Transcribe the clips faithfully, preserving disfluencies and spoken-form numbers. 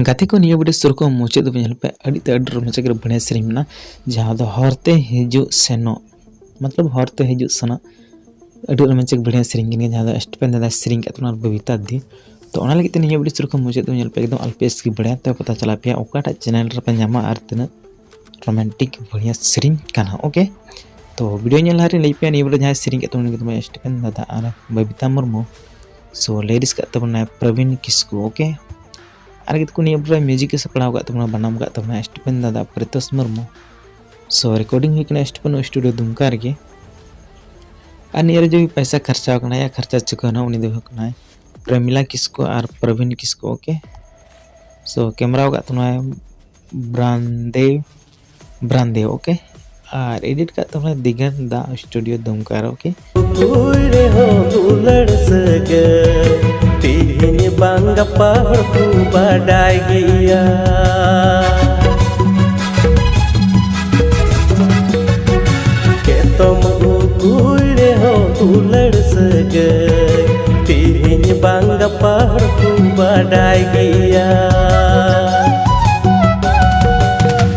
ᱜᱟᱛᱮ ᱠᱚ, ᱱᱤᱭᱟᱹ ᱵᱷᱤᱰᱤᱭᱳ ᱥᱩᱨ ᱠᱷᱚᱱ ᱢᱩᱪᱟᱹᱫ ᱫᱷᱟᱹᱵᱤᱡ ᱧᱮᱞ ᱯᱮ, ᱟᱹᱰᱤ ᱛᱮ ᱟᱹᱰᱤ ᱨᱚᱢᱚᱡᱽ ᱜᱮ ᱵᱟᱹᱲᱤᱭᱟ ᱥᱮᱨᱮᱧ ᱢᱮᱱᱟᱜᱼᱟ, ᱡᱟᱦᱟᱸ ᱫᱚ ᱦᱚᱨᱛᱮ ᱦᱤᱡᱩᱜ ᱥᱮᱱᱚᱜ, ᱢᱚᱛᱞᱚᱵ ᱦᱚᱨᱛᱮ ᱦᱤᱡᱩᱜ ᱥᱮᱱᱚᱜ, ᱟᱹᱰᱤ ᱨᱚᱢᱚᱡᱽ ᱜᱮ ᱵᱟᱹᱲᱤᱭᱟ ᱥᱮᱨᱮᱧ ᱠᱟᱱ ᱜᱮᱭᱟ, ᱡᱟᱦᱟᱸ ᱫᱚ ᱮᱥᱴᱤᱯᱮᱱ ᱫᱟᱫᱟ ᱥᱮᱨᱮᱧ ᱠᱟᱜ ᱛᱟᱵᱚᱱᱟ ᱟᱨ ᱵᱚᱵᱤᱛᱟ ᱫᱤ᱾ ᱛᱚ ᱚᱱᱟ ᱞᱟᱹᱜᱤᱫ ᱛᱮ ᱱᱤᱭᱟᱹ ᱵᱷᱤᱰᱤᱭᱳ ᱥᱩᱨ ᱠᱷᱚᱱ ᱢᱩᱪᱟᱹᱫ ᱫᱷᱟᱹᱵᱤᱡ ᱧᱮᱞ ᱯᱮ, ᱮᱠᱫᱚᱢ ᱟᱞᱚ ᱯᱮ skip ᱵᱟᱹᱲᱤᱭᱟ᱾ ᱛᱚ ᱯᱟᱛᱟ ᱪᱟᱞᱟᱜ ᱯᱮᱭᱟ ᱚᱠᱟᱴᱟᱜ ᱪᱮᱱᱮᱞ ᱨᱮᱯᱮ ᱧᱟᱢᱟ ᱟᱨ ᱛᱤᱱᱟᱹᱜ ᱨᱳᱢᱟᱱᱴᱤᱠ ᱵᱟᱹᱲᱤᱭᱟ ᱥᱮᱨᱮᱧ ᱠᱟᱱᱟ᱾ ᱳᱠᱮ, ᱛᱚ ᱵᱷᱤᱰᱤᱭᱳ ᱧᱮᱞ ᱞᱟᱦᱟ ᱨᱮᱧ ᱞᱟᱹᱭ ᱯᱮᱭᱟ, ᱱᱤᱭᱟᱹ ᱵᱚᱞᱮ ᱡᱟᱦᱟᱸᱭ ᱥᱮᱨᱮᱧ ᱠᱟᱜ ᱛᱟᱵᱚᱱᱟ ᱩᱱᱤ ᱫᱚ ᱮᱥᱴᱤᱯᱮᱱ ᱫᱟᱫᱟ ᱟᱨ ᱵᱚᱵᱤᱛᱟ ᱢᱩᱨᱢᱩ᱾ ᱥᱳ ᱞᱤᱨᱤᱠᱥ ᱠᱟᱜ ᱛᱟᱵᱚᱱᱟᱭ ᱯᱨᱚᱵᱤᱱ ᱠᱤᱥᱠᱩ᱾ ᱳᱠᱮ, ᱟᱨ ᱠᱤᱛᱠᱩ ᱱᱤᱭᱟᱹ ᱯᱚᱨᱮ ᱢᱤᱭᱩᱡᱤᱠ ᱮ ᱥᱟᱯᱲᱟᱣ ᱟᱠᱟᱫ ᱛᱟᱵᱚᱱᱟ, ᱵᱟᱱᱟᱢ ᱟᱠᱟᱫ ᱛᱟᱵᱚᱱᱟ ᱮᱥᱴᱤᱯᱮᱱ ᱫᱟᱫᱟ ᱯᱨᱤᱛᱳᱥ ᱢᱩᱨᱢᱩ᱾ ᱥᱳ ᱨᱮᱠᱚᱨᱰᱤᱝ ᱦᱩᱭ ᱠᱟᱱᱟ ᱮᱥᱴᱤᱯᱮᱱ ᱥᱴᱩᱰᱤᱭᱳ ᱫᱩᱢᱠᱟ ᱨᱮᱜᱮ᱾ ᱟᱨ ᱱᱤᱭᱟᱹ ᱨᱮ ᱡᱩᱫᱤ ᱯᱚᱭᱥᱟ ᱠᱷᱚᱨᱪᱟ ᱟᱠᱟᱱᱟ ᱭᱟ ᱠᱷᱚᱨᱪᱟ ᱪᱩᱠᱟᱹᱣᱱᱟ, ᱩᱱᱤ ᱫᱚ ᱦᱩᱭᱩᱜ ᱠᱟᱱᱟᱭ ᱯᱨᱮᱢᱤᱞᱟ ᱠᱤᱥᱠᱩ ᱟᱨ ᱯᱨᱚᱵᱤᱱ ᱠᱤᱥᱠᱩ᱾ ᱳᱠᱮ, ᱥᱳ ᱠᱮᱢᱮᱨᱟ ᱟᱠᱟᱫ ᱛᱟᱵᱚᱱᱟᱭ ᱵᱨᱟᱱᱫᱮᱣ, ᱵᱨᱟᱱᱫᱮᱣ᱾ ᱳᱠᱮ, ᱟᱨ ᱮᱰᱤᱴ ᱠᱟᱜ ᱛᱟᱵᱚᱱᱟᱭ ᱫᱤᱜᱟᱱ ᱫᱟ ᱥᱴᱩᱰᱤᱭᱳ ᱫᱩᱢᱠᱟ ᱨᱮ᱾ ᱳᱠᱮ, ᱦᱩᱭ ᱨᱮᱦᱚᱸ ᱫᱩᱞᱟᱹᱲ ᱥᱟᱹᱜᱟᱹᱭ, ᱛᱤᱦᱤᱧ ᱵᱟᱝ ᱜᱟᱯᱟ ᱦᱚᱲ ᱠᱚ ᱵᱟᱰᱟᱭ ᱜᱮᱭᱟ᱾ ᱮᱛᱚᱢ ᱩᱠᱩᱭ ᱨᱮᱦᱚᱸ ᱫᱩᱞᱟᱹᱲ ᱥᱟᱹᱜᱟᱹᱭ, ᱛᱤᱦᱤᱧ ᱵᱟᱝ ᱜᱟᱯᱟ ᱦᱚᱲ ᱠᱚ ᱵᱟᱰᱟᱭ ᱜᱮᱭᱟ᱾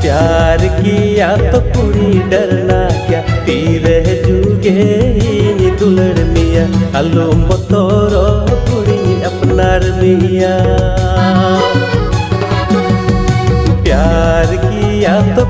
प्यार किया तो कुड़ी डरना क्या, ᱛᱤᱨᱮ ᱡᱩᱜᱮᱧ ᱫᱩᱞᱟᱹᱲ ᱢᱮᱭᱟ, ᱟᱞᱚᱢ ᱵᱚᱛᱚᱨᱚᱜ ᱠᱩᱲᱤᱧ ᱟᱯᱱᱟᱨ ᱢᱮᱭᱟ᱾ प्यार किया तो